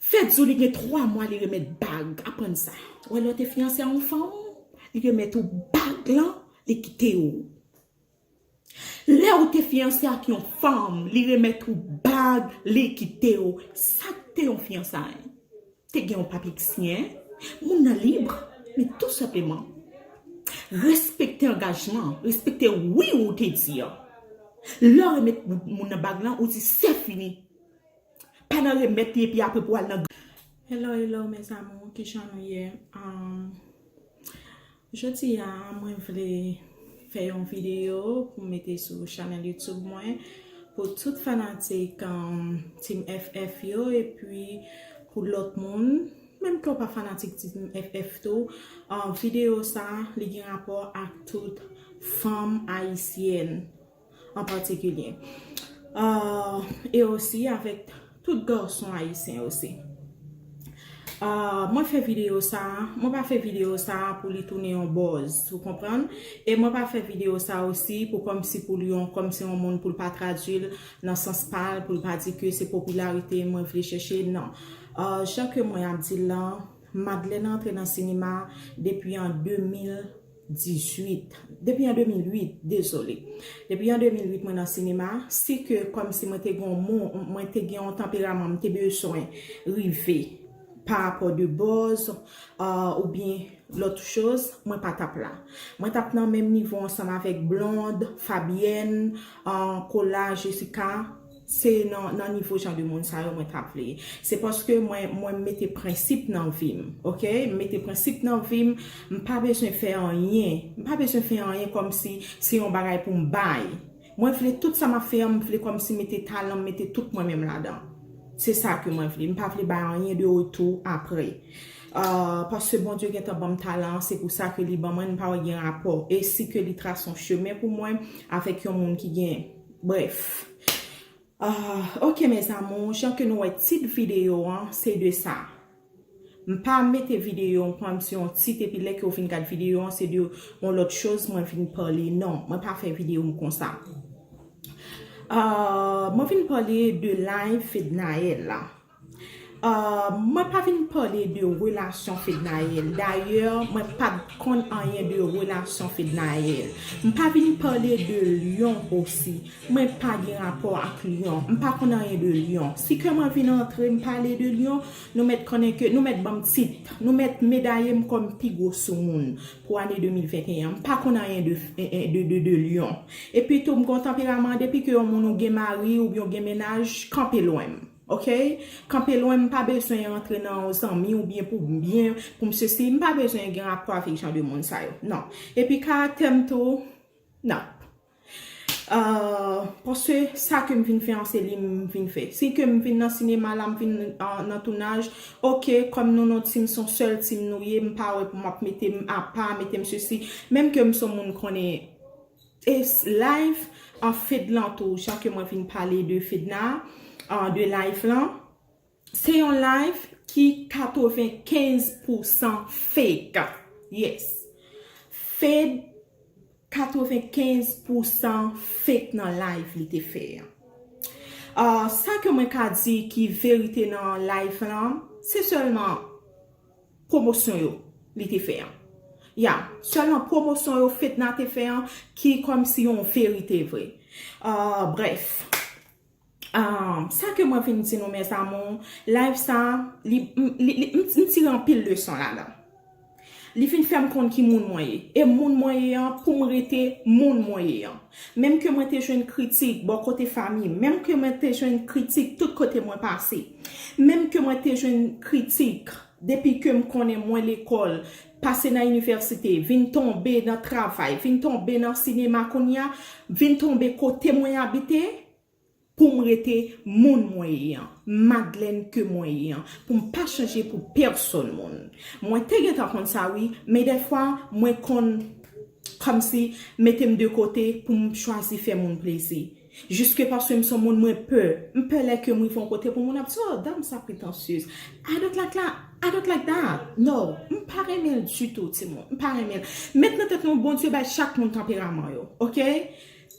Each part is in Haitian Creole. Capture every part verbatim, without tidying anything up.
Fed di w li gen twa mwa li remèt bag, aprann sa. Ou wè lè w te fiyanse a yon fanm, li remèt ou bag lan, li kite w. Lè w te fiyanse ak yon fanm, li remèt ou bag, li kite w. Sa k te yon fiyansay? Te gen yon papye ki siyen, moun nan lib, men tou senpleman, respekte angajman, respekte wi ou te di an. Lè w remèt moun nan bag lan, ou di se fini. Pa nan remèt li epi apre pou al nan. Hello, hello, mes amours, kijan nou ye? Um, jodi a, mwen vle fè yon videyo pou m mete sou chanèl YouTube mwen pou tout fanatik um, Team F F yo, epi pou lòt moun, menm ke w pa fanatik Team F F tou, uh, videyo sa, li gen rapò ak tout fanm ayisyèn an patikilye. Uh, e osi avèk tout gason ayisyen osi. Uh, mwen fè videyo sa, mwen pa fè videyo sa pou li tounen yon buzz, ou konprann? E mwen pa fè videyo sa osi pou kòmsi pou li yon, kòmsi yon moun pou l pa tradui l nan sans pa l, pou l pa di ke se popilarite mwen vle chèche, non. Uh, jan ke mwen ap di l lan, Madeleine antre nan sinema depi an de mil dizuit. Depi an de mil uit, dezole. Depi an de mil uit, mwen nan sinema. Si ke kòmsi mwen te gen yon moun, mwen te gen yon tanperaman, m te bezwen rive pa rapò de buzz, uh, oubyen lòt choz, mwen pa t ap la. Mwen t ap nan menm nivo ansanm avèk Blonde, Fabienne, uh, Kola, Jessica. Se nan, nan nivo jan de moun sa yo mwen t ap vle. Se paske mwen, mwen mete prensip nan vi m, oke? M mete prensip nan vi m, m pa bezwen fè anyen. M pa bezwen fè anyen kòmsi se yon bagay pou m bay. Mwen vle tout sa m ap fè an, m vle kòmsi mete talan m, mete tout mwen menm ladan. Se sa ke mwen vle. M pa vle bay anyen de retou apre. Uh, paske Bondye gentan ban m talan an, se pou sa ke li ban mwen, m pa wè gen rapò. E si ke li trase yon chemen pou mwen avèk yon moun ki gen, brèf. Ah, ok, mes amours, jan ke nou wè tit videyo an, se de sa. M pa mete videyo an kòmsi yon tit, epi lè ke w fin gad videyo an, se de yon lòt choz mwen vin pale. Non, mwen pa fè videyo m konsa. Ah, mwen vin pale de live Fednaelle la. Ah, mwen pa vin pale de relasyon Fednaelle. Dayè, mwen pa t konn anyen de relasyon Fednaelle. M pa vin pale de Lion osi. Mwen pa gen rapò ak Lion. M pa konn anyen de Lion. Si ke mwen vin antre, m pale de Lion, nou mèt konnen ke, nou mèt ban m tit. Nou mèt medaye m kòm pi gwo soumoun pou ane de mil venteyen. M pa konn anyen de, de, de, de Lion. Epi tou, m gen yon tanperaman, depi ke yon moun ou gen mari oubyen w gen mennaj, kanpe lwen m. Ok? Kanpe lwen m, pa bezwen antre nan yon zanmi oubyen pou byen, pou m sesi. M pa bezwen gen rapò avèk jan de moun sa yo. Non. Epi karaktè m tou, non. Ah, paske sa ke m vin fè an, se li m vin fè. Si ke m vin nan sinema la, m vin, ah, nan tounaj, ok, kòm nou nan team, se yon sèl team nou ye, m pa wè pou m ap mete m apa, mete m sesi. Menm ke m se yon moun konnen e s-, live an Fed lan tou, jan ke mwen vin pale de Fedna, ah, de live lan. Se yon live ki katrevenkenz pousan fake. Yes. Fed katrevenkenz pousan fake nan live li te fè an. Ah, sa ke mwen ka di ki verite nan live lan, se sèlman pwomosyon yo li te fè an. Ya, sèlman pwomosyon yo Fedna te fè an ki kòmsi yon verite vre. Ah, brèf. Ah, sa ke mwen vin di nou, mes amours, live sa, li, m, li, li, m, m tire anpil leson ladan. Li vin fè m konn ki moun mwen ye. E moun mwen ye an, pou m rete moun mwen ye an. Menm ke mwen te jwenn kritik bò kote fanmi, menm ke mwen te jwenn kritik tout kote mwen pase, menm ke mwen te jwenn kritik depi ke m konnen mwen lekòl, pase nan inivèsite, vin tonbe nan travay, vin tonbe nan sinema kounye a, vin tonbe kote mwen abite, pou m rete moun mwen ye an, Madeleine ke mwen ye an, pou m pa chanje pou pèsonn moun. Mwen te gentan konn sa wi, men dèfwa mwen konn kòmsi mete m de kote pou m chwazi fè moun plezi. Jiske paske m se yon moun mwen pè. M pè lè ke m rive yon kote pou moun ap di, "Oh, dam sa pretansyez." I don't like that. I don't like that. No, m pa renmen l ditou, timoun. M pa renmen l. Met nan tèt nou, Bondye bay chak moun tanperaman yo, ok?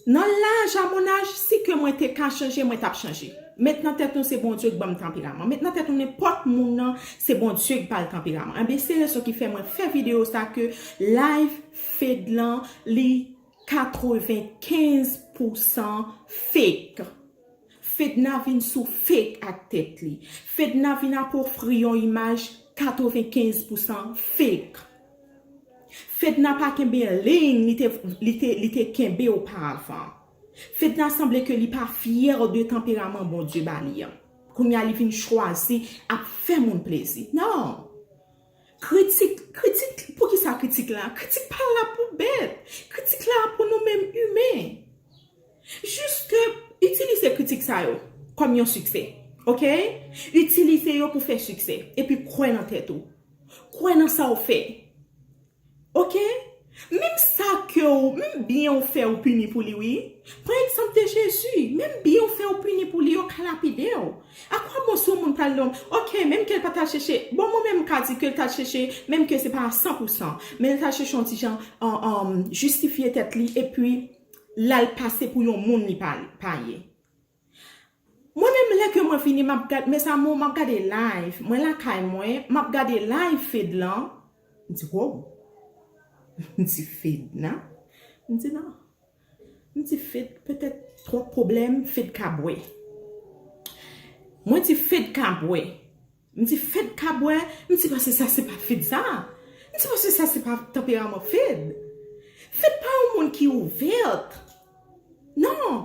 Nan laj a mon âge, si ke mwen te ka chanje, mwen t ap chanje. Met nan tèt nou se Bondye k ban m tanperaman. Met nan tèt nou nenpòt moun nan se Bondye k ba l tanperaman. Ebyen, se rezon ki fè mwen fè videyo sa ke live Fed lan li katrevenkenz pousan fake. Fedna vin sou fake ak tèt li. Fedna vin ap ofri yon imaj katrevenkenz pousan fake. Fedna pa kenbe liy li te, li te, li te kenbe oparavan. Fedna sanble ke li pa fyè de tanperaman Bondye ba li an. Kounye a li vin chwazi ap fè moun plezi. Non. Kritik, kritik, poukisa kritik la? Kritik pa la pou bèt. Kritik la pou nou menm imen. Jis ke itilize kritik sa yo kòm yon siksè. Oke? Itilize yo pou fè siksè. Epi kwè nan tèt ou. Kwè nan sa w fè. Oke? Menm sa ke w, menm byen w fè w pini pou li, wi. Pran egzanp de Jezi. Menm byen w fè w pini pou li, yo ka lapide w. Akwa bon si yon moun pral di w, oke, menm ke l pa t al chèche, bon, mwen menm m ka di ke l t al chèche, menm ke se pa a san pousan, men l t al chèche yon ti jan, um, um, jistifye tèt li, epi l al pase pou yon moun li pa, pa ye. Mwen menm, lè ke mwen vini, m ap gad, mes amours, m ap gade live. Mwen lakay mwen, m ap gade live Fed lan. M di, wow. M di, Fed, nan? M di, non. M di, Fed, petèt twòp pwoblèm, Fed ka bwè. Mwen di, Fed ka bwè. M di, Fed ka bwè. M di, paske sa se pa Fed sa. M di, paske sa se pa tanperaman Fed. Fed pa yon moun ki ouvè. Non.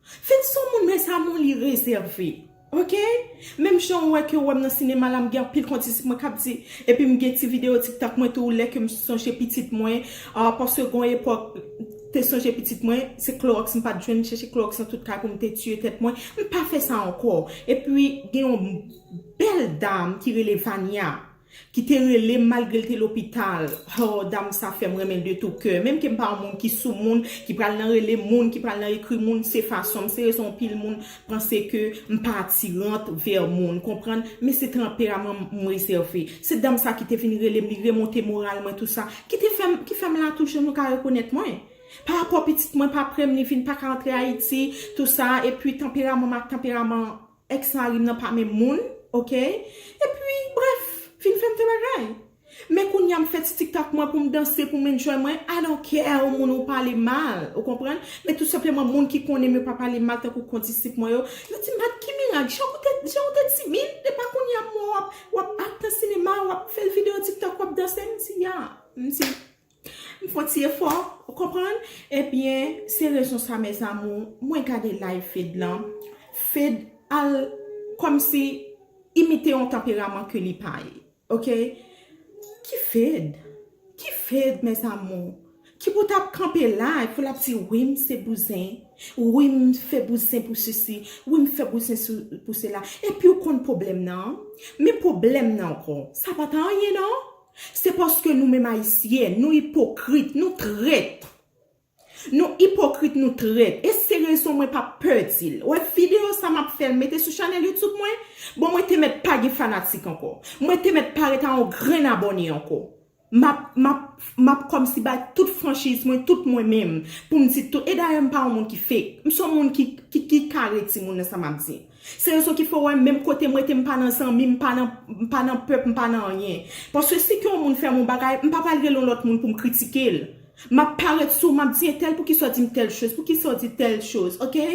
Fed se yon moun, mes amours, li rezève. Oke? Menm jan w wè ke w wè m nan sinema la, m gen anpil kondisip mwen k ap di. Epi m gen ti videyo TikTok mwen tou, lè ke m sonje pitit mwen. Ah, paske gon epòk, te sonje pitit mwen, se Clorox m pa t jwenn, m chèche Clorox nan tout kay pou m te tiye tèt mwen. M pa fè sa ankò. Epi, gen yon bèl dam ki rele Vania, ki te rele m malgre l te lopital. Oh, dam sa fè m renmen l de tou kè. Menm ke m pa yon moun ki sou moun, ki pral nan rele moun, ki pral nan ekri moun, se fason m, se rezon anpil moun panse ke m pa atirant vè moun, konprann? Men se tanperaman m, m rezève. Se dam sa ki te vin rele m, li remonte moral mwen, tou sa, ki te fè m, ki fè m la toujou, nou ka rekonèt mwen. Pa rapò pitit mwen pa prè m, li vin pa ka antre Ayiti, tou sa, epi tanperaman m ak tanperaman ex mari m nan pa menm moun, oke? Epi, bref, vin fè m fè bagay. Men kounye a m fè ti TikTok mwen pou m danse, pou m enjoy mwen, I don't care, yon moun ou pale mal, ou konprann? Men tou senpleman, moun ki konnen m yo pa pale mal tankou kondisip mwen yo, yo di, Mad, ki mirak, jan ou te, jan ou te timid, epa kounye a m wè w ap, w ap act nan sinema, w ap fè videyo TikTok, w ap danse, m di, ya, m di, M fè yon ti efò, ou konprann? Ebyen, se rezon sa, mes amours, mwen gade live Fed lan. Fed al kòmsi imite yon tanperaman ke li pa ye. Oke? Ki Fed? Ki Fed, mes amours? Ki pou t ap kanpe la, epi l ap di, wi, m se bouzen. Wi, m fè bouzen pou sesi. Wi, m fè bouzen sou, pou sela. Epi ou konn pwoblèm nan? Men pwoblèm nan ankò. Sa pa t anyen, non? Se paske nou menm Ayisyen, nou ipokrit, nou trèt. Nou ipokrit, nou trèt. E se rezon mwen pa pè di l. Wè videyo sa m ap fè l, mete sou chanèl YouTube mwen. Bon, mwen te mèt pa gen fanatik ankò. Mwen te mèt pa ret a yon grenn abòne ankò. M ap, m ap, m ap kòmsi bay tout franchiz mwen, tout mwen menm, pou m di tout. E dayè, m pa yon moun ki fake. M se yon moun ki, ki, ki kare timoun nan sa m ap di. Se rezon ki fè w wè menm kote m rete, m pa nan zanmi, m pa nan, m pa nan pèp, m pa nan anyen. Paske si ke yon moun fè m yon bagay, m pa pral rele yon lòt moun pou m kritike l. M ap parèt sou, m ap di entèl, poukisa w di m tèl choz, poukisa w di tèl choz, oke?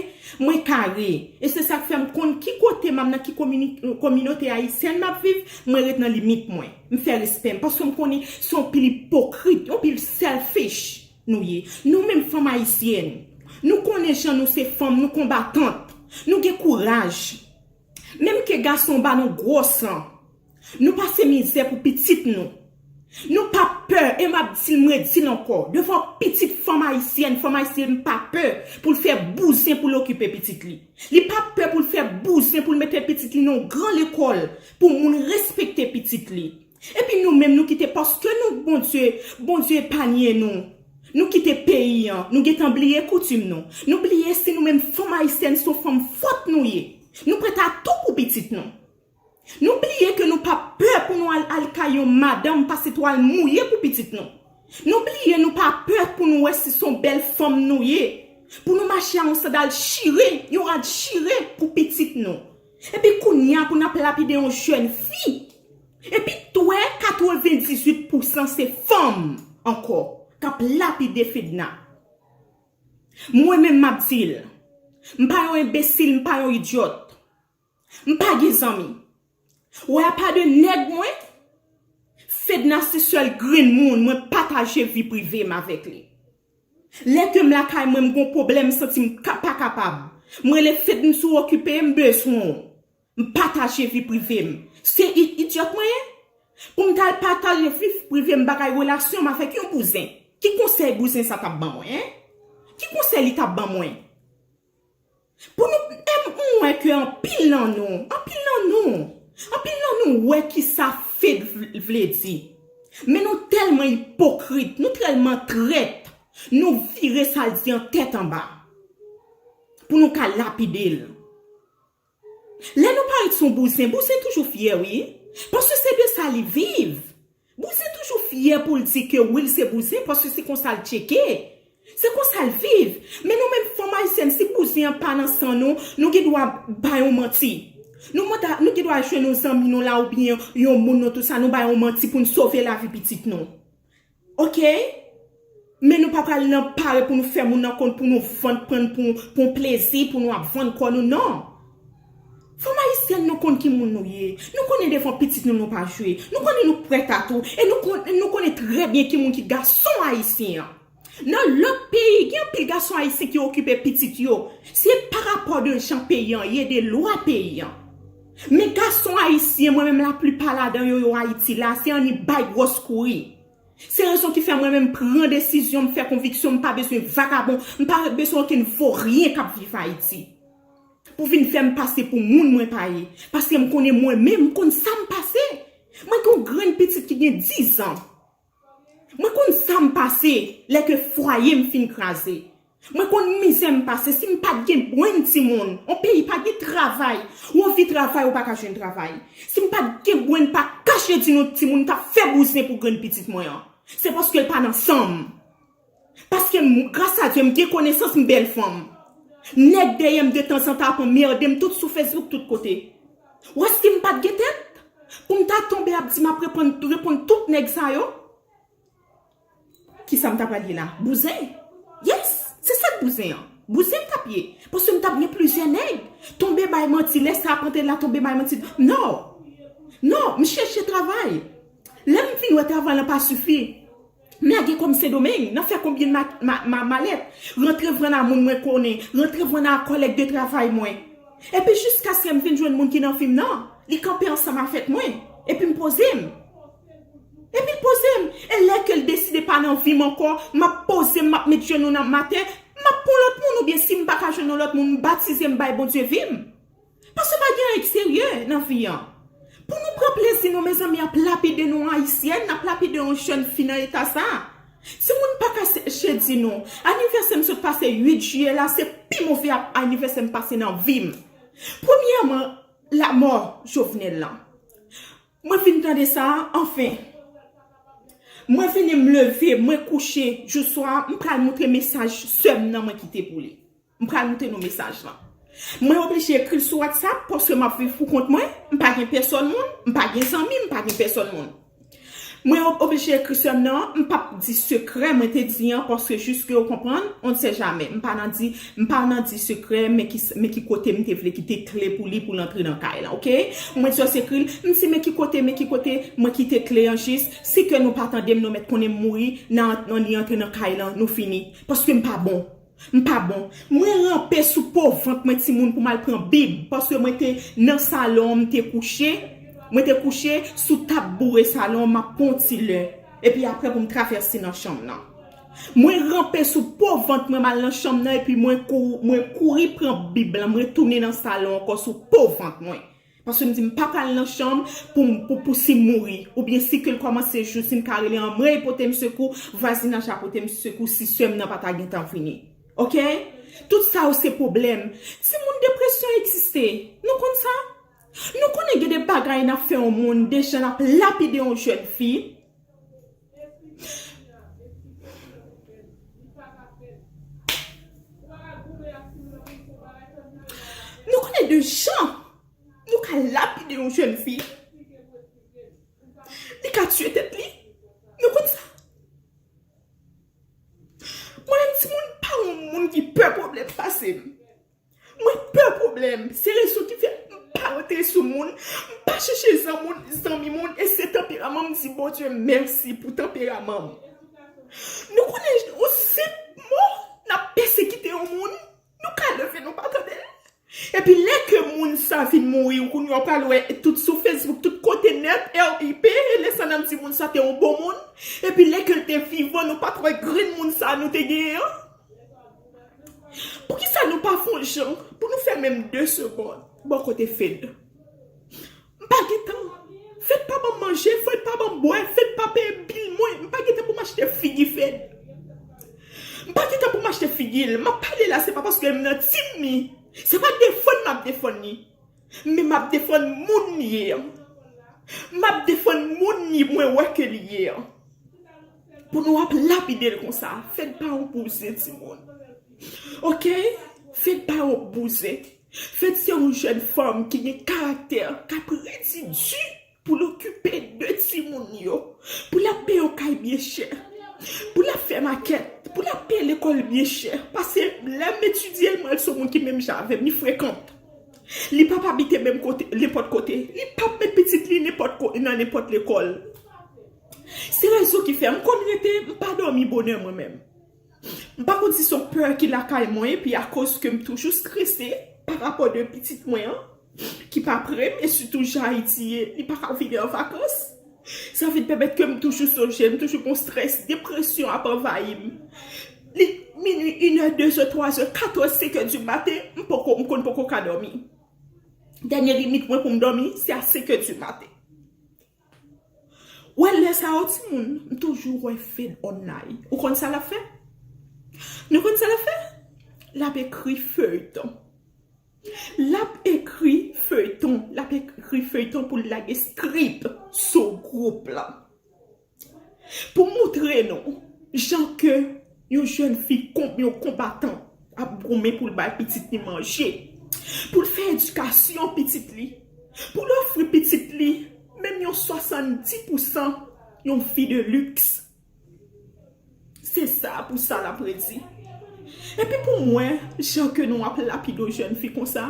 Mwen kare. E se sa k fè m konn ki kote m ap, nan ki komini-, kominote ayisyèn m ap viv, mwen ret nan limit mwen. M fè respè m, paske m konnen se yon pil ipokrit, yon pil selfish nou ye. Nou menm fanm ayisyèn, nou konnen jan nou se fanm, nou konbatant, nou gen kouraj. Menm ke gason ba nou gwo san, nou pase mizè pou pitit nou. Nou pa pè, e m ap di l, m redi l ankò, devan pitit fanm ayisyèn, fanm ayisyèn pa pè pou l fè bouzen pou l okipe pitit li. Li pa pè pou l fè bouzen pou l mete pitit li nan yon gran lekòl, pou moun respekte pitit li. Epi nou menm, nou kite, paske nou, Bondye, Bondye epanye nou. Nou kite peyi an, nou gentan bliye koutim nou. Nou bliye si nou menm fanm ayisyèn, se yon fanm fòt nou ye. Nou prèt a tou pou pitit nou. Nou bliye ke nou pa pè pou nou al, al kay yon madanm pase twal mouye pou pitit nou. Nou bliye nou pa pè pou nou wè si se yon bèl fanm nou ye. Pou nou mache a yon sandal chire, yon rad chire pou pitit nou. Epi kounye a pou n ap lapide yon jèn fi. Epi twè katrevendizuit pousan se fanm ankò k ap lapide Fedna. Mwen menm m ap di l, m pa yon enbesil, m pa yon idyòt. M pa gen zanmi. Wè, apa de nèg mwen, Fedna se sèl grenn moun mwen pataje vi prive m avèk li. Lè ke m lakay mwen, m gon pwoblèm, m santi m ka, pa kapab. M rele Fed, m sou okipe, m bezwen w. M pataje vi prive m. Se i- idyòt mwen ye? Pou m ta al pataje vi prive m, bagay relasyon m avèk yon bouzen. Ki konsèy bouzen sa t ap ban mwen, en? Ki konsèy li t ap ban mwen? Pou nou, e m wè ke anpil nan nou, anpil nan nou, anpil nan nou wè ki sa Fed vle di. Men nou tèlman ipokrit, nou tèlman trèt, nou vire sa l di an tèt anba. Pou nou ka lapide l. Lè nou parèt sou bouzen, bouzen toujou fyè, wi. Paske se de sa li viv. Bouzen toujou fyè pou l di ke wi, l se bouzen, paske se konsa l tcheke. Se konsa l viv. Men nou menm fanm ayisyèn, si bouzen an pa nan san nou, nou gen dwa bay yon manti. Nou manda, nou gen dwa jwenn yon zanmi nou la oubyen yon moun nou, tout sa, nou bay yon manti pou n sove lavi pitit nou. Oke? Men nou pa pral nan pare pou nou fè moun nan konn, pou nou vann, pran pou, pou yon plezi, pou nou ap vann kò nou, non. Fanm ayisyèn, nou konn ki moun nou ye. Nou konnen devan pitit nou, nou pa jwe. Nou konnen nou prèt a tou. E nou kon- nou konnen trè byen ki moun ki gason ayisyen an. Nan lòt peyi, gen anpil gason ayisyen ki okipe pitit yo. Se pa rapò de jan peyi an ye, de lwa peyi an. Men gason ayisyen, mwen menm, laplipa ladan yo, yo Ayiti la, se annik bay gwòs kouri. Se rezon ki fè mwen menm pran desizyon, m fè konviksyon, m pa bezwen vakabon, m pa bezwen okenn voryen k ap viv Ayiti. Pou vin fè m pase pou moun mwen pa ye. Paske m konnen mwen menm, m konn sa m pase. Mwen gen yon grenn pitit ki gen diz an. Mwen konn sa m pase lè ke fwaye m fin kraze. Mwen konn mizè m pase. Si m pa t gen bwenn timoun, yon peyi pa gen travay, ou anvi travay, ou pa ka jwenn travay. Si m pa t gen bwenn, pa kache di nou timoun, m t ap fè bouzen pou grenn pitit mwen an. Se paske l pa nan san m. Paske m, gras a Dye, m gen konesans, m bèl fanm. Nèg dèyè m de tanzantan ap anmède m tout sou Facebook, tout kote. Ou wè si m pa t gen tèt, pou m ta tonbe ap di m ap reponn, reponn tout nèg sa yo? Kisa m ta pral ye la? Bouzen? Yes, se sa k bouzen an. Bouzen m t ap ye. Paske m t ap gen plizyè nèg. Tonbe bay manti, lè sa ap antre la, tonbe bay manti. Non. Non, m chèche travay. Lè m vin wè travay lan pa sifi, m lage kò m Sendomeng, nan fè konbyen ma, ma, ma, malèt. Rantre vann a moun mwen konnen, rantre vann a kòlèg de travay mwen. Epi jiskaske m vin jwenn moun ki nan vi m nan, li kanpe ansanm avèk mwen. Epi m poze m. Epi l poze m. E lè ke l deside pa nan vi m ankò, m ap poze m, m ap met jenou nan m atè, m ap pran lòt moun, oubyen si m pa ka jwenn yon lòt moun, m batize, m bay Bondye vi m. Paske pa gen anyen ki serye nan vi an. Pou nou pran plezi nou, mezanmi, ap lapide nou ayisyèn, n ap lapide yon jèn fi nan eta sa. Timoun pa ka se- chedi nou. Anivèsè m sot pase uit jiyè la, se pi move ap- anivèsè m pase nan vi m. Premyèman, lamò Jovenel lan. Mwen fin tande sa, anfen. Mwen vini, m leve, mwen kouche, jou swa, m pral moutre mesaj sè m nan mwen kite pou li. M pral moutre nou mesaj lan. Mwen oblije ekri l sou WhatsApp paske m ap viv pou kont mwen, m pa gen pèsòn moun, m pa gen zanmi, m pa gen pèsòn moun. Mwen ob- oblije ekri sè m nan, m p ap di sekrè mwen te di an paske jiske ou konprann, on ne sait jamais. M pa nan di, m pa nan di sekrè, men ki, men ki kote m te vle kite kle pou li pou l antre nan kay lan, oke? Mwen jis ekri l, m di men ki kote, men ki kote, mwen kite kle an jis, si ke nou pa tande m, nou mèt konnen m mouri, nan, nan li antre nan kay lan, nou fini. Paske m pa bon. M pa bon. Mwen ranpe sou po vant mwen timoun pou m al pran bib, paske mwen te nan salon, m te kouche, mwen te kouche sou tab boure salon, m ap pran yon ti lè. Epi apre pou m travèse nan chanm nan. Mwen ranpe sou po vant mwen, m al nan chanm nan, epi mwen kou- mwen kouri pran bib lan, m retounen nan salon ankò sou po vant mwen. Paske m di m pa pral nan chanm pou m- pou, pou si m mouri, oubyen si ke l kòmanse jou, si m ka rele anmwey pote m sekou, vwazinaj la pote m sekou, si sè m nan pa ta gentan vini. Oke? Tout sa yo se pwoblèm. Timoun, depresyon egziste. Nou konn sa? Nou konnen gen de bagay n ap fè yon moun, de jan n ap lapide yon jèn fi. de jan nou ka lapide yon jèn fi. Li ka tiye tèt li. Nou konn sa? Mwen menm timoun pa yon moun ki pè pwoblèm pase m. Mwen pè pwoblèm. Se rezon ki fè m pa rantre sou moun. M pa chèche zanmoun, zanmi moun. E se tanperaman m di Bondye mèsi pou tanperaman m. Nou konnen yon senp mo n ap pèsekite yon moun. Nou ka leve nou pa tande l. Epi lè ke moun sa vin mouri, ou kounye a pral wè tout sou Facebook, tout kote nèt, R I P, e lè sa n ap di moun sa te yon bon moun. Epi lè ke l te vivan, nou pa t wè grenn moun sa nou te genyen an. Poukisa nou pa fè yon jan pou nou fè menm de segonn bò kote Fed? M pa gen tan. Fed pa ban m manje, Fed pa ban m bwè, Fed pa peye bil mwen. M pa gen tan pou m achte figi Fed. M pa gen tan pou m achte figi l. M ap pale la, se pa paske m nan team li. Se pa defann m ap defann li. Men m ap defann moun li ye an. M ap defann moun li mwen wè ke li ye an. Pou nou ap lapide l konsa. Fed pa yon bouzen, timoun. Oke? Fed pa yon bouzen. Fed se yon jèn fanm ki gen karaktè, k ap redi di pou l okipe de timoun yo, pou l ap peye yon kay byen chè, pou l ap fè makèt, pou l ap peye lekòl byen chè. Paske lè m etidye, mwen, se yon moun ki menm jan avè m, li frekant. Li p ap abite menm kote, nenpòt kote. Li p ap met pitit li nenpòt ko-, nan nenpòt lekòl. Se rezon ki fè m konn rete, m pa dòmi bonè mwen menm. M pa konn si se yon pè ki lakay mwen, epi akoz ke m toujou strese pa rapò de pitit mwen an, ki pa pre m, e sitou jan Ayiti ye, li pa ka vini an vakans. Sa vin pèmèt ke m toujou sonje l, m toujou gon strès, depresyon ap anvayi m. Li minui, inè, dezè, twazè, katòz, senkè di maten, m poko, m konn poko ka dòmi. Dènye limit mwen pou m dòmi, se a senkè di maten. Wè, lè sa yo, timoun, m toujou wè Fed online. Ou konn sa l ap fè? Nou konn sa l ap fè? L ap ekri feyton. L ap ekri feyton. L ap ekri feyton pou l lage script sou gwoup lan. Pou moutre nou jan ke yon jèn fi, yon konbatan ap goumen pou l bay pitit li manje, pou l fè edikasyon pitit li, pou l ofri pitit li menm yon swasanndis pousan yon vi de liks. Se sa pou sa l ap redi. Epi pou mwen, jan ke nou ap lapide yon jèn fi konsa,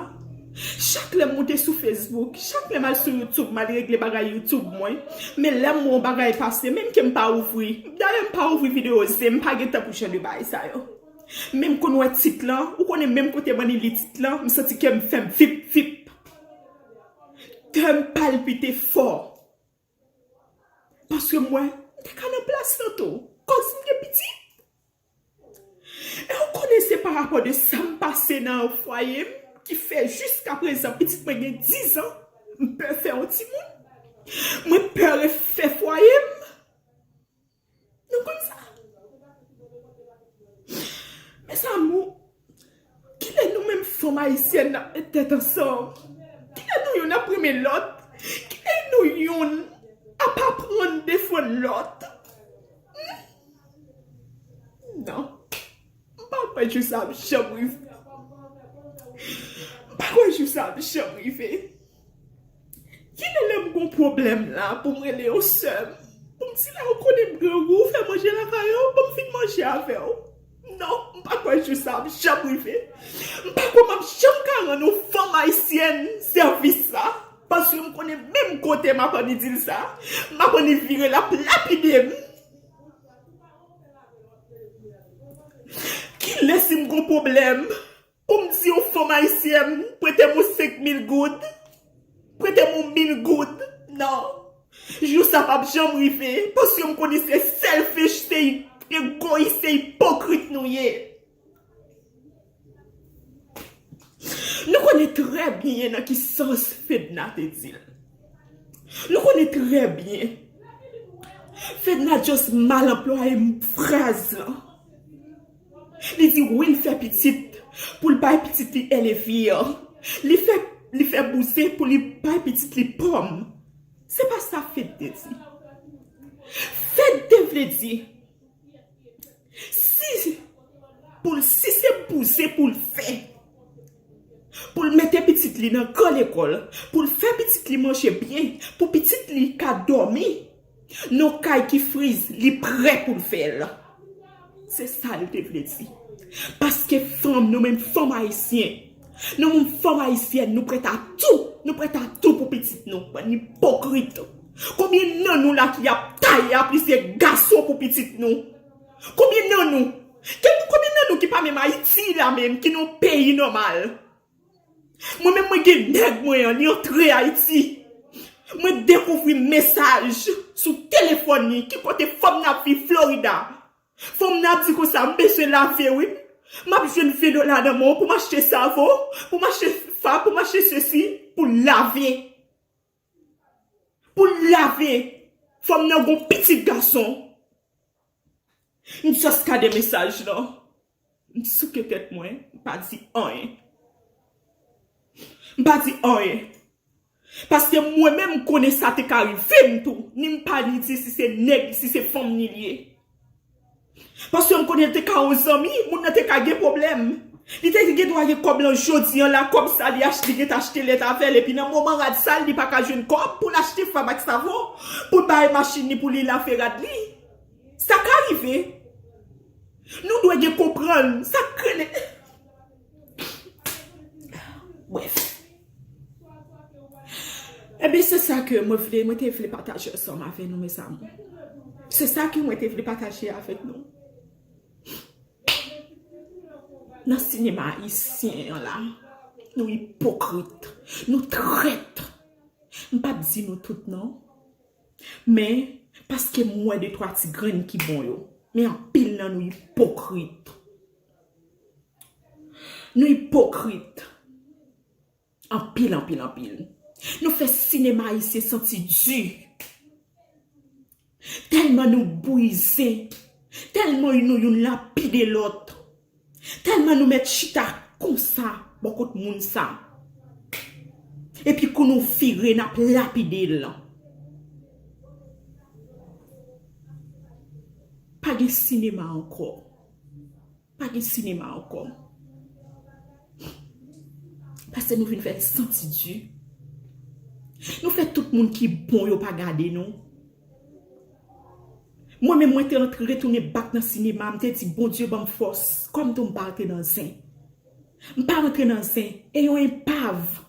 chak lè m moute sou Facebook, chak lè m al sou YouTube, m al regle bagay YouTube mwen, men lè m wè yon bagay pase, menm ke m pa ouvri, dayè m pa ouvri videyo, zen m pa gen tan pou jan de bagay sa yo. Men m konn wè tit lan, ou konnen menm kote m annik li tit lan, m santi kè m fè m vip vip. Kè m palpite fò. Paske mwen, m te ka nan plas lan tou. Kòm si m gen pitit. E ou konnen se pa rapò de sa m pase nan fwaye m ki fè jiska prezan pitit mwen gen diz an, m pè fè yon timoun. Mwen pè refè fwaye m. Nou konn sa? Mes amours, kilè nou menm fanm ayisyèn n ap met tèt ansanm? Kilè nou youn ap renmen lòt? Kilè nou youn ap aprann defann lòt? Hmm? Non. M pa kwè jou sa ap janm rive. M pa kwè jou sa ap janm rive. Kilè lè m gon pwoblèm la pou m rele yon sè m, pou m di la ou konnen m grangou, ou fè manje lakay ou, ban m vin manje avè w. Non, m pa kwè jou sa ap janm rive. M pa kwè m ap janm ka rann yon fanm ayisyèn sèvis sa, paske m konnen menm kote m ap annik di l sa, m ap annik vire l ap lapide m. Kilè si m gon pwoblèm, pou m di yon fanm ayisyèn, prete m yon senk mil goud, prete m yon mil goud. Non. Jou sa p ap janm rive, paske m konnen se selfish, se egoyis, se ipokrit nou ye. Nou konnen trè byen nan ki sans Fedna te di l. Nou konnen trè byen. Fedna just mal anplwaye fraz lan. Li di wi, l fè pitit pou l bay pitit li elevye. Li fè, li fè bouzen pou li bay pitit li pòm. Se pa sa Fed te di. Fed te vle di, si pou l, si se bouzen pou l fè, pou l mete pitit li nan gran lekòl, pou l fè pitit li manje byen, pou pitit li ka dòmi nan yon kay ki friz, li prè pou l fè l. Se sa l te vle di. Paske fanm, nou menm fanm ayisyen, nou menm fanm ayisyèn, nou prèt a tou, nou prèt a tou pou pitit nou. Bann ipokrit. Konbyen nan nou la ki ap taye a plizyè gason pou pitit nou? Konbyen nan nou? Ke- Konbyen nan nou ki pa menm Ayiti la menm, ki nan yon peyi nòmal? Mwen menm mwen gen nèg mwen an, li antre Ayiti. Mwen dekouvri mesaj sou telefòn li, ki kote fanm nan ap viv Florida. Fanm nan ap di konsa, "M bezwen lave wi. M ap jwenn ven dola nan men w pou m achte savon, pou m achte fab, pou m achte sesi, pou lave." Pou lave. Fanm nan gon pitit gason. M just gade mesaj lan. M souke tèt mwen, m pa di anyen. M pa di anyen. Paske mwen menm m konnen sa te ka rive m tou. Ni m pa ni di si se nèg, si se fanm ni li ye. Paske m konnen l te ka yon zanmi, moun nan te ka gen pwoblèm. Li te gen dwa gen kòb lan jodi an la, kòb sa li achte, li gentan achte lèt avè l, epi nan moman rad sa l, li pa ka jwenn kòb pou l achte fab ak savon, pou l bay machin li pou li lave rad li. Sa ka rive. Nou dwe gen konprann. Sa k rele. Brèf. Ebyen, se sa ke mwen vle, mwen te vle pataje ansanm avè nou, mezanmi. Se sa ke mwen te vle pataje avèk nou. Nan sinema ayisyen an la, nou ipokrit, nou trèt. M p ap di nou tout non, men paske m wè de twa ti grenn ki bon yo. Men anpil nan nou ipokrit. Nou ipokrit. Anpil, anpil, anpil. Nou fè sinema ayisyen santi di. Tèlman nou brize. Tèlman nou youn lapide lòt. Tèlman nou mèt chita konsa bò kot moun sa. Epi kou nou vire, n ap lapide l. Pa gen sinema ankò. Pa gen sinema ankò. Paske nou vin fè l santi di. Nou fè tout moun ki bon yo pa gade nou. Mwen menm, mwen te antre, retounen bak nan sinema, m te di, "Bondye, ban m fòs." Kòm tou m pa antre nan zen. M pa antre nan zen. E yon enpav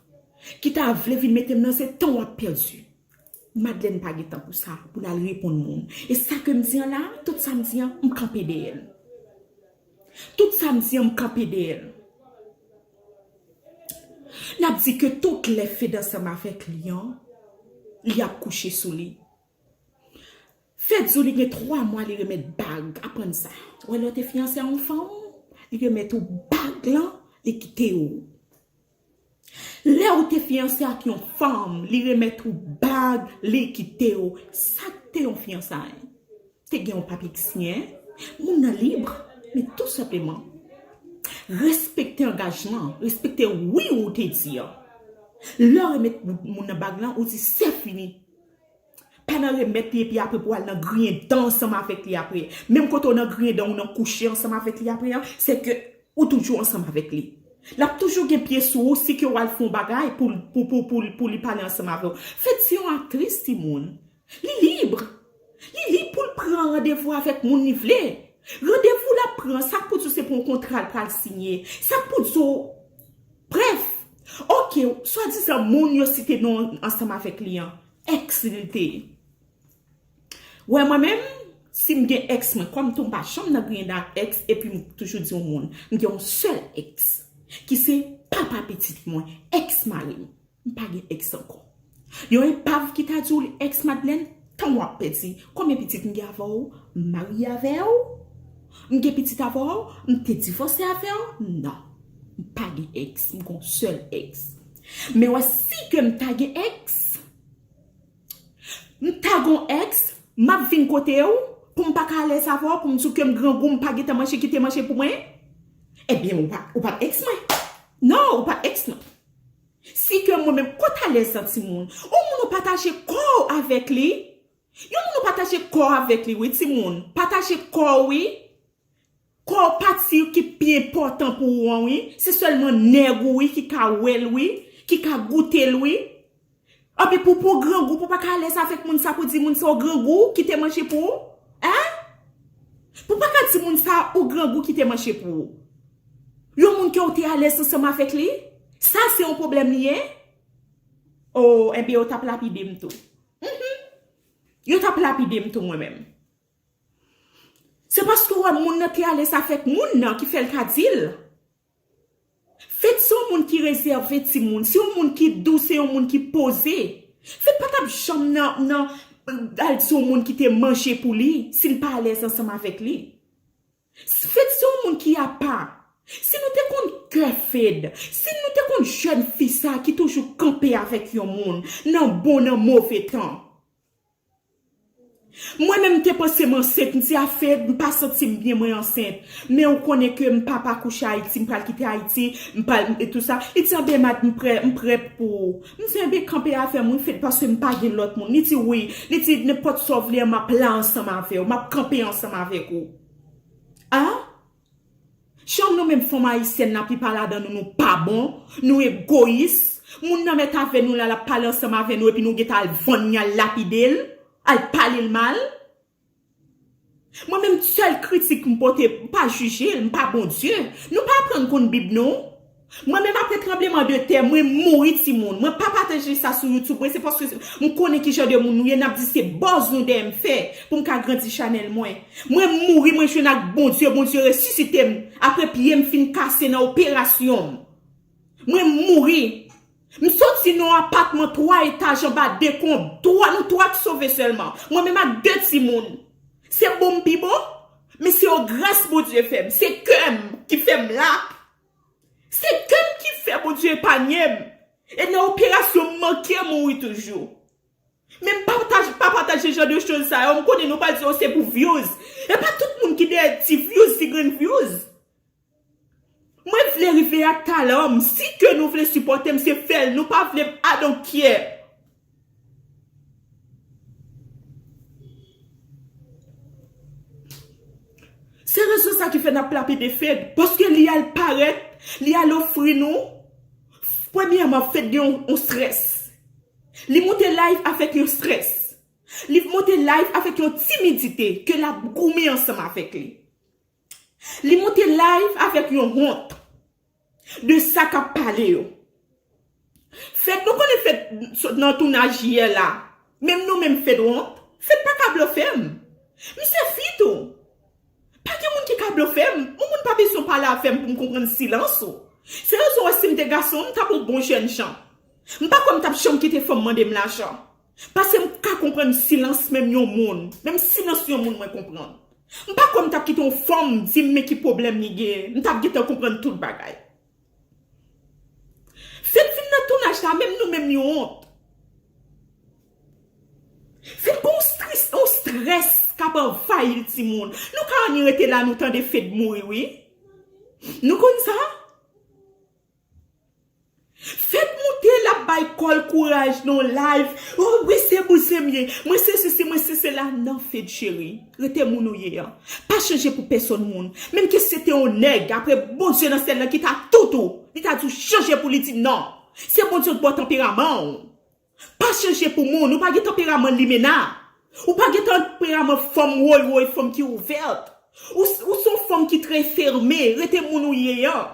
ki ta vle vin mete m nan zen, tan w ap pèdi. Madlèn pa gen tan pou sa, pou l al reponn moun. E sa ke m di an la, tout sa m di an, m kanpe dèyè l. Tout sa m di an, m kanpe dèyè l. N ap di ke tout lè Fed ansanm avèk li an, li ap kouche sou li. Fed di w li gen twa mwa li remèt bag, aprann sa. Wè lè w te fiyanse a yon fanm, li remèt ou bag lan, li kite w. Lè ou te fiyanse ak yon fanm, li remèt ou bag, li kite w. Sa k te yon fiyansaye? Te gen yon papye ki siyen, moun nan lib, men tou senpleman, respekte angajman, respekte wi ou te di an. Lè w remèt moun nan bag lan, ou di, "Se fini." Pa nan remèt li epi apre pou al nan griyen dan ansanm avèk li apre. Menm kote w nan griyen dan, ou nan kouche ansanm avèk li apre an, se ke ou toujou ansanm avèk li. L ap toujou gen pye sou ou si ke w al fè yon bagay pou, pou, pou, pou, pou li pale ansanm avè w. Fed se yon aktris, timoun. Li lib. Li lib pou l pran randevou avèk moun li vle. Randevou l ap pran, sa k pou di w se pou yon kontra l pral siyen. Sa k pou di w, brèf. Oke, swadizan moun yo site non ansanm avèk li an. Èks li te ye. Wè mwen menm, si m gen èks mwen, kòm tou m pa janm nan griyen dan ak èks, epi m toujou di yon moun, m gen yon sèl èks, ki se papa pitit mwen, èks mari m. M pa gen èks ankò. Yon enpav ki ta di w li èks Madlèn, tan w ap pèdi. Konbyen pitit m gen avè w? M marye avè w? M gen pitit avè w? M te divòse avè w? Non. M pa gen èks, m gen yon sèl èks. Men wè si ke m ta gen èks, m ta gon èks, m ap vin kote w, pou m pa ka alèz avè w, pou m di w ke m grangou, m pa gentan manje, kite manje pou mwen? Ebyen, ou pa, ou pa t èks mwen. Non, ou pa t èks mwen. Si ke mwen menm, kot alèz lan timoun? Ou moun ou pataje kò w avèk li. Yon moun ou pataje kò w avèk li, wi, timoun. Pataje kò w, wi. Kò pati ki pi enpòtan pou ou an, wi. Se sèlman nèg ou, wi, ki ka wè l, wi, ki ka goute l, wi. Anpi pou, pou grangou, pou pa ka alèz avèk moun sa, pou di moun sa ou grangou ki te manje pou ou? Hein? Pou pa ka di moun sa ou grangou ki te manje pou ou? Yon moun ke ou te alèz ansanm avèk li? Sa se yon pwoblèm li ye? Oh, enben, yo t ap lapide m tou. Mhm. Yo t ap lapide m tou, mwen menm. Se paske w wè moun nan te alèz avèk moun nan ki fè l ka di l. Fed se yon moun ki rezève, timoun. Se yon moun ki dou, se yon moun ki poze. Fed pa t ap janm nan, nan al di yon moun ki te manje pou li, si l pa alèz ansanm avèk li. Fed se yon moun ki apa. Si nou te konn kè Fed, si nou te konn jèn fi sa ki toujou kanpe avèk yon moun, nan bon, nan move tan. Mwen menm, m te panse m ansent, m di a Fed, m pa santi m byen, mwen ansent. Men ou konnen ke m pap akouche Ayiti, m pral kite Ayiti, m pral, e tou sa. Li di, anben, mad, m prè, m prè pou ou. M di, enben, kanpe avè m, wi, Fed, paske m pa gen lòt moun. Li di, wi. Li di, nenpòt sa w vle an, m ap la ansanm avè w, m ap kanpe ansanm avèk ou. A? Jan nou menm fanm ayisyèn, laplipa ladan nou, nou pa bon, nou egoyis. Moun nan mèt avè nou la, l ap pale ansanm avè nou, epi nou gentan al vann li, al lapide l, al pale l mal. Mwen menm, sèl kritik m pote, m pa jije l, m pa Bondye. Nou pa aprann konn Bib, non. Mwen menm, apre tranbleman de tè, mwen mouri, timoun. Mwen pa pataje sa sou YouTube mwen, se paske m konnen ki jan de moun nou ye, n ap di se buzz nou dèyè m fè pou m ka grandi chanèl mwen. Mwen mouri, mwen jwenn ak Bondye, Bondye resisite m apre pye m fin kase nan operasyon m. Mwen mouri. M soti nan yon apatman twa etaj anba dekonb. Twa, nou twa k sove sèlman. Mwen menm ak de timoun. Se bon m pi bon, men se yon gras Bondye fè m. Se kè m ki fè m la. Se kè m ki fè Bondye epanye m. E nan operasyon m manke mouri toujou. Men m pataje, pa pataje jan de choz sa yo. M konnen nou pral di, "Oh, se pou views." E pa tout moun ki dèyè ti views, ti grenn views. Mwen vle rive ak talan m. Si ke nou vle sipòte m, se fè l. Nou pa vle m, I don't care. Se rezon sa ki fè n ap lapide Fed. Paske li al parèt, li al ofri nou. Premyèman, Fed gen yon, yon strès. Li monte live avèk yon strès. Li monte live avèk yon timidite ke l ap goumen ansanm avèk li. Li monte live avèk yon wont de sa k ap pale yo. Fed, nou konnen Fed sot nan tounaj yè la. Menm nou menm Fed wont. Fed pa ka blofe m. M se fi tou. Pa gen moun ki ka blofe m. Yon moun pa bezwen pale avè m pou m konprann silans ou. Se rezon wè si m te gason, m t ap yon bon jèn jan. M pa kwè m t ap janm kite fanm mande m lajan. Paske m ka konprann silans menm yon moun. Menm silans yon moun mwen konprann. M pa kwè m t ap kite yon fanm di m men ki pwoblèm li genyen. M t ap gentan konprann tout bagay. Fed vin nan tounaj la, menm nou menm nou wont. Fed gon stris, yon strès k ap anvayi l, timoun. Nou ka anni rete la, nou tande Fed mouri, wi. Nou konn sa? Fed moute, l ap bay kò l kouraj nan live. Oh wi, se bouzen m ye. Mwen se sesi, mwen se sela. Non, Fed cheri. Rete moun ou ye an. Pa chanje pou pèsonn moun. Menm ke se te yon nèg, apre Bondye nan syèl lan ki ta tout ou, li ta di w chanje pou li, di non. Se Bondye k ba w tanperaman w. Pa chanje pou moun, ou pa gen tanperaman limena. Ou pa gen tanperaman fanm woy woy, fanm ki ouvèt. Ou, ou se yon fanm ki trè fèmen, rete moun ou ye an.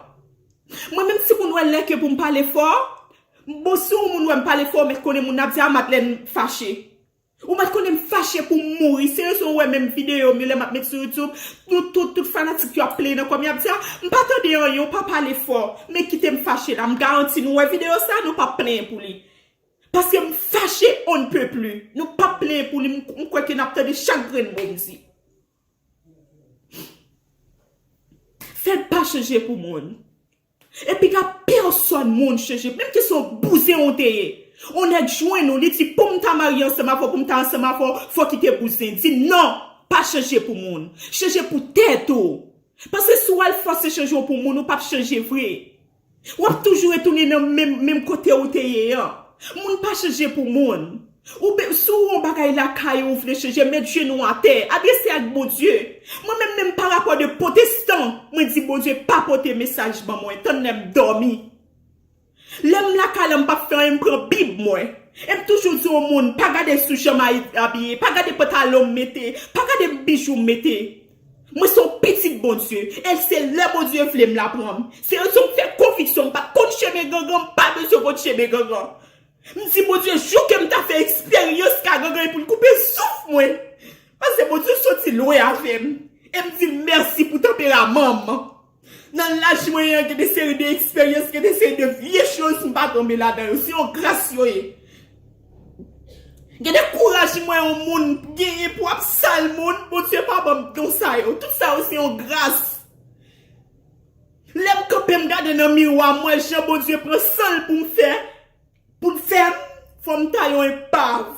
Mwen menm si moun wè lè ke pou m pale fò, bon, si yon moun wè m pale fò, ou mèt konnen moun nan ap di a Madlène fache. Ou mèt konnen m fache pou m mouri. Se rezon ou wè menm videyo m yo lè m ap met sou YouTube, nou tout, tout fanatik yo ap pleye nan kò m, y ap di a, m pa tande anyen, ou pa pale fò. Men kite m fache la, m garanti nou wè videyo sa, nou p ap plenyen pou li. Paske m fache on ne peut plus. Nou p ap plenyen pou li, m, m kwè ke n ap tande chak grenn mo m di. Fed pa chanje pou moun. E piga pèsonn moun chanje. Menm ke se yon bouzen ou te ye. On nèg jwenn ou, li di pou m ta marye ansanm avè w, pou m ta ansanm avè w, fò w kite bouzen. Di non, pa chanje pou moun. Chanje pou tèt ou. Paske si w al fòse chanje w pou moun, ou p ap chanje vre. W ap toujou retounen nan menm, menm kote ou te ye an. Moun pa chanje pou moun. Ou be, si w wè yon bagay lakay ou, ou vle chanje, met jenou atè, adrese ak Bondye. Mwen menm, menm pa rapò de pwotestan, mwen di Bondye pa pote mesaj ban mwen, tann lè m dòmi. Lè m lakay la, m p ap fè anyen, m pran Bib mwen. E m toujou di yon moun, pa gade sou jan m abiye, pa gade pantalon m mete, pa gade bijou m mete. Mwen se yon pitit Bondye, e se lè Bondye vle m la pran m. Se rezon m fè konviksyon, m pa t konn chemen gangan, m pa bezwen konn chemen gangan. M di Bondye, jou ke m ta fè eksperyans ka gangan e pou l koupe souf mwen. Paske Bondye soti lwen avè m. E m di l mèsi pou tanperaman m. Nan laj mwen an, gen de seri de eksperyans, gen de seri de vye choz m pa tonbe ladan yo. Se yon gras yo ye. Gen de kouraj mwen yon moun genyen pou ap sal moun, Bondye pa ban m don sa yo. Tout sa yo se yon gras. Lè m kanpe m gade nan miwa, m wè jan Bondye pran san l pou m fè, pou l fè m, fò m ta yon enpav.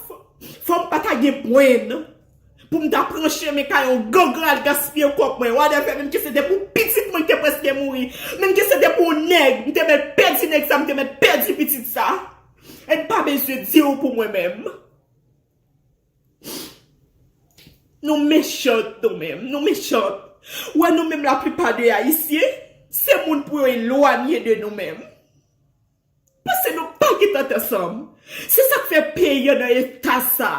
Fò m pa ta gen pwen. Pou m ta pran chemen kay yon gangan al gaspiye kòb mwen. Whatever, menm ke se te pou pitit mwen ki te prèske mouri. Menm ke se te pou yon nèg, m te mèt pèdi nèg sa, m te mèt pèdi pitit sa. E m pa bezwen di w pou mwen menm. Nou mechan nou menm, nou mechan. Ou wè nou menm laplipa de Ayisyen, se moun pou yo elwanye de nou menm. Paske nou pa gen tèt ansanm. Se sa k fè peyi an nan eta sa.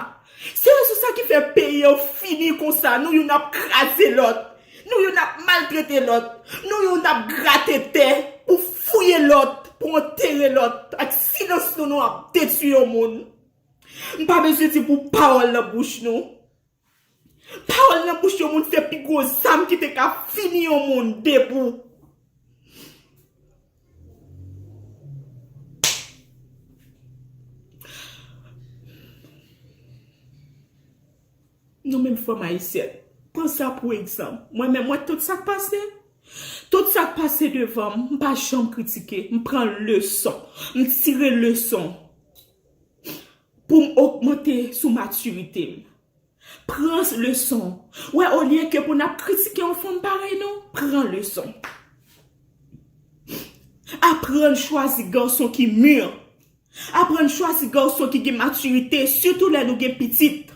Se rezon sa ki fè peyi an fini konsa. Nou youn ap kraze lòt. Nou youn ap maltrete lòt. Nou youn ap grate tè pou fouye lòt, pou antere lòt. Ak silans nou, nou ap detwi yon moun. M pa bezwen di pou pawòl nan bouch nou. Pawòl nan bouch yon moun se pi gwo zam ki te ka fini yon moun debou. Nou menm fanm ayisyèn, pran sa pou egzanp. Mwen menm, mwen tout sa k pase, tout sa k pase devan m, m pa janm kritike, m pran leson, m tire leson pou m ogmante sou matirite m. Pran leson. Wè, olye ke pou n ap kritike yon fanm parèy nou, pran leson. Aprann chwazi gason ki mi. Aprann chwazi gason ki gen matirite, sitou lè nou gen pitit.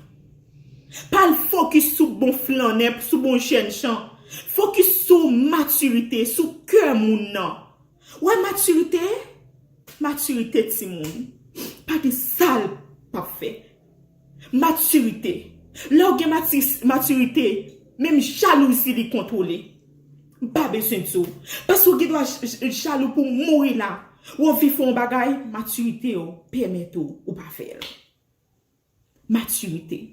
Pa al fokis sou bon flannè, sou bon jènjan. Fokis sou matirite, sou kè moun nan. Wè matirite, matirite timoun. Pa gen sa l p ap fè. Matirite. Lè w gen mati-, matirite, menm jalouzi li kontwole. M pa bezwen di w. Paske w gen dwa j-, j-, jalou pou mouri la. Ou anvi fè yon bagay, matirite w pèmèt ou, ou pa fè l. Matirite,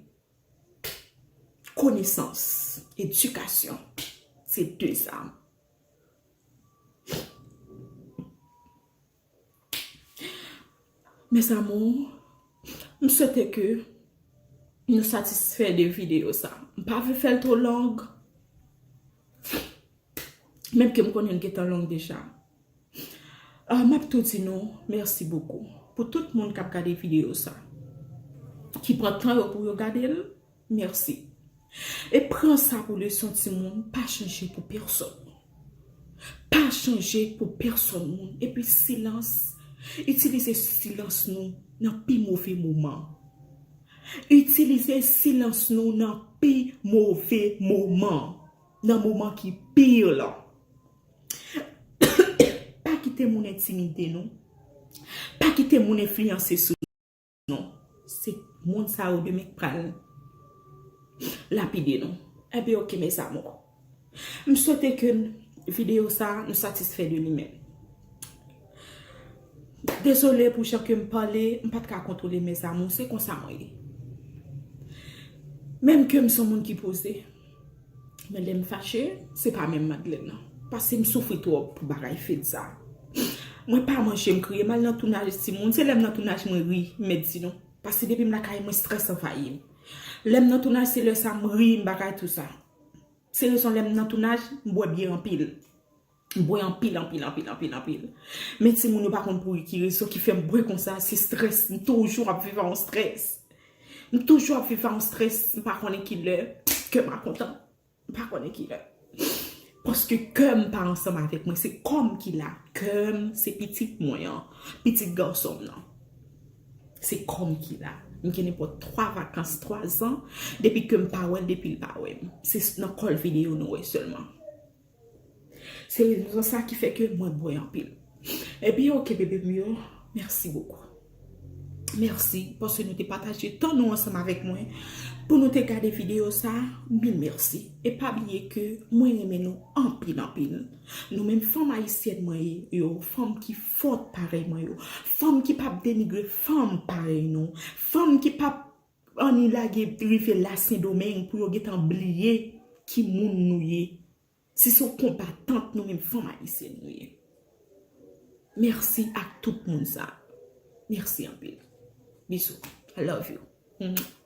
konesans, edikasyon, se de zam. Mes amours, m swete ke nou satisfè de videyo sa. M pa vle fè l twò long. Menm ke m konnen l gentan long deja. Ah, m ap tou di nou mèsi bokou pou tout moun k ap gade videyo sa, ki pran tan yo pou yo gade l. Mèsi. E pran sa pou leson timoun, pa chanje pou pèsonn. Pa chanje pou pèsonn moun. Epi silans, itilize silans nou nan pi move moman. Itilize silans nou nan pi move moman. Nan moman ki pi lan. Pa kite moun entimide nou. Pa kite moun enfliyanse sou nou. Se moun sa yo demen k pral lapide nou. Enben, oke, mes amours. M swete ke videyo sa, nou satisfè de li menm. Dezole pou jan ke m pale, m pa t ka kontwole, mes amours, se konsa mwen ye. Menm ke m se yon moun ki poze, men lè m fache, se pa menm Madeleine nan. Paske m soufri twòp pou bagay fed sa. Mwen pa manje, m kriye, m al nan tounaj timoun. Se lè m nan tounaj mwen ri, m mèt di nou. Paske depi m lakay mwen, strès anvayi m. Lè m nan tounaj, se lè sa m ri, m bagay tou sa. Se rezon lè m nan tounaj, m bwè byè anpil. M bwè anpil, anpil, anpil, anpil, anpil. Men timoun yo pa konn pou ki rezon ki fè m bwè konsa, se strès. M toujou ap viv a yon strès. M toujou ap viv a yon strès, m pa konnen ki lè kè m a kontan. M pa konnen ki lè. Paske kè m pa ansanm avèk mwen, se kò m ki la. Kè m, se pitit mwen an, pitit gason m nan. Se kò m ki la. M gen nenpòt twa vakans, twa zan, depi ke m pa wè l, depi l pa wè m. Se nan kòl videyo nou wè sèlman. Se rezon sa ki fè ke mwen bwè anpil. Ebyen, oke, bebe m yo, mèsi bokou. Mèsi paske nou te pataje tan nou ansanm avèk mwen pou nou te gade videyo sa. Mil mèsi. E pa bliye ke mwen renmen nou anpil, anpil. Nou menm fanm ayisyèn mwen yo, fanm ki fòt parèy mwen yo, fanm ki p ap denigre fanm parèy nou, fanm ki p ap anni lage rive la Sendomeng pou yo gentan bliye ki moun nou ye. Si se yon konbatant nou menm fanm ayisyèn nou ye. Mèsi ak tout moun sa. Mèsi anpil. Bizou. I love you. Mwah.